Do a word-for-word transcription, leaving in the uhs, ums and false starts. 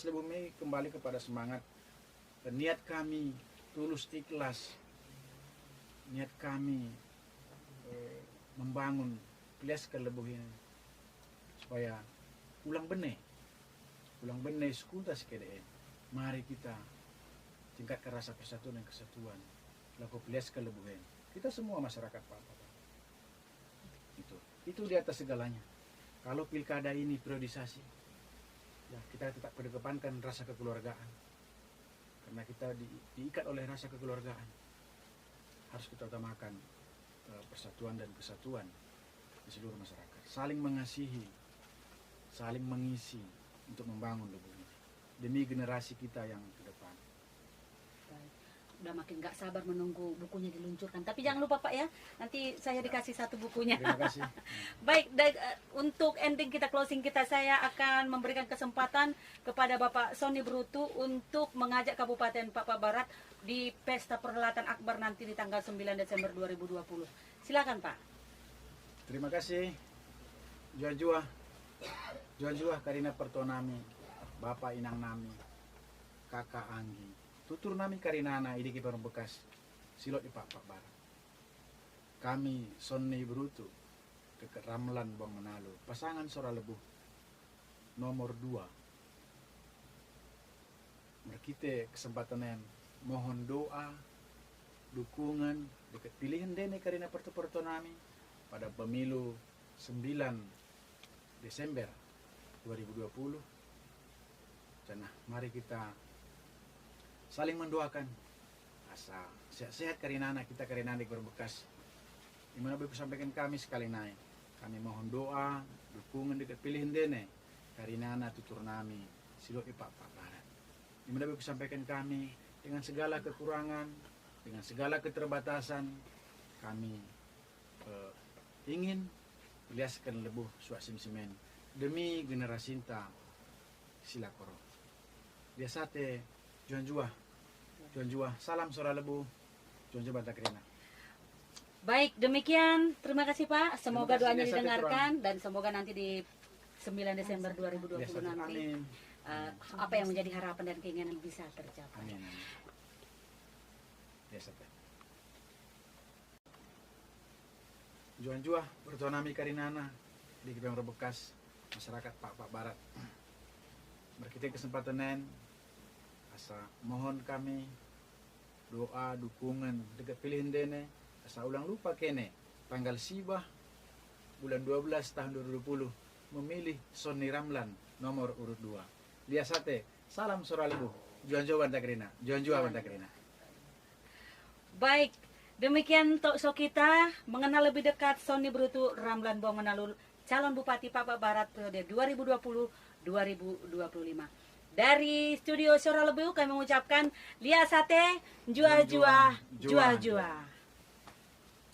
Lebuh mi kembali kepada semangat, niat kami tulus ikhlas, niat kami, eh, membangun, peliasken lebuh ini supaya ulang bene, ulang bene sukuten si kedek en. Mari kita tingkatkan rasa persatuan dan kesatuan, lako peliasken lebuh en. Kita semua masyarakat Pakpak. Itu, itu di atas segalanya. Kalau pilkada ini periodisasi, ya, kita tetap kedepankan rasa kekeluargaan. Karena kita di-, diikat oleh rasa kekeluargaan, harus kita utamakan, eh, persatuan dan kesatuan di seluruh masyarakat. Saling mengasihi, saling mengisi untuk membangun lebuh ini demi generasi kita yang ke depan. Baik. Udah makin nggak sabar menunggu bukunya diluncurkan. Tapi jangan lupa, Pak, ya, nanti saya dikasih satu bukunya. Terima kasih. Baik, da-, eh, untuk ending kita, closing kita, saya akan memberikan kesempatan kepada Bapak Sonni Brutu untuk mengajak Kabupaten Pakpak Barat di Pesta Perhelatan Akbar nanti di tanggal sembilan Desember dua ribu dua puluh. Silakan, Pak. Terima kasih. Njuah-njuah, njuah-njuah karina pertua nami, bapa inang nami, kaka anggi, tutur nami karinana i dike pe membekas si lot i Pakpak Barat. Kami Sonni Brutu, dekket Ramlan Boang Menalu, pasangan Sora Lebuh nomor dua. Merkite kesempaten en, mohon doa, dukungen, dekket pilihen ndene karina pertua-pertua nami pada pemilu sembilan Desember dua ribu dua puluh. Janah mari kita saling mendoakan asa sehat-sehat karinana kita, karinana i dike pe membekas. I mana boi kusampaiken kami sekali nai, kami mohon doa, dukungen dekket pilihen ndene karinana tutur nami si lot i Pakpak Barat. I mana boi kusampaiken kami, dengan segala kekurangan, dengan segala keterbatasan, kami, eh, ingin peliasken lebuh suak simsim en demi generasinta si lako ro. Lias ate, njuah-njuah, njuah-njuah, salam Sora Lebuh, njuah-njuah banta karina. Baik, demikian. Terima kasih, Pak. Semoga doanya didengarkan dan semoga nanti di sembilan Desember dua ribu dua puluh nanti, eh, apa yang menjadi harapan dan keinginan bisa tercapai. Amin, amin. Lias ate. Njuah-njuah pertua nami karinana i dike pe membekas, masyarakat Pakpak Barat. Merkite kesempaten en, asa mohon kami doa, dukungen, dekket pilihen ndene, asa ulang lupa kene tanggal siwah bulan dua belas tahun dua ribu dua puluh memilih Sonni Ramlan nomor urut dua. Lias ate, salam Sora Lebuh, njuah-njuah banta karina, njuah-njuah banta karina. Baik, demikian talk show kita mengenal lebih dekat Sonni Brutu Ramlan Boang Menalu, calon Bupati Pakpak Barat periode dua ribu dua puluh dua ribu dua puluh lima. Dari studio Sora Lebuh kami mengucapkan lias ate, njuah-njuah, njuah-njuah.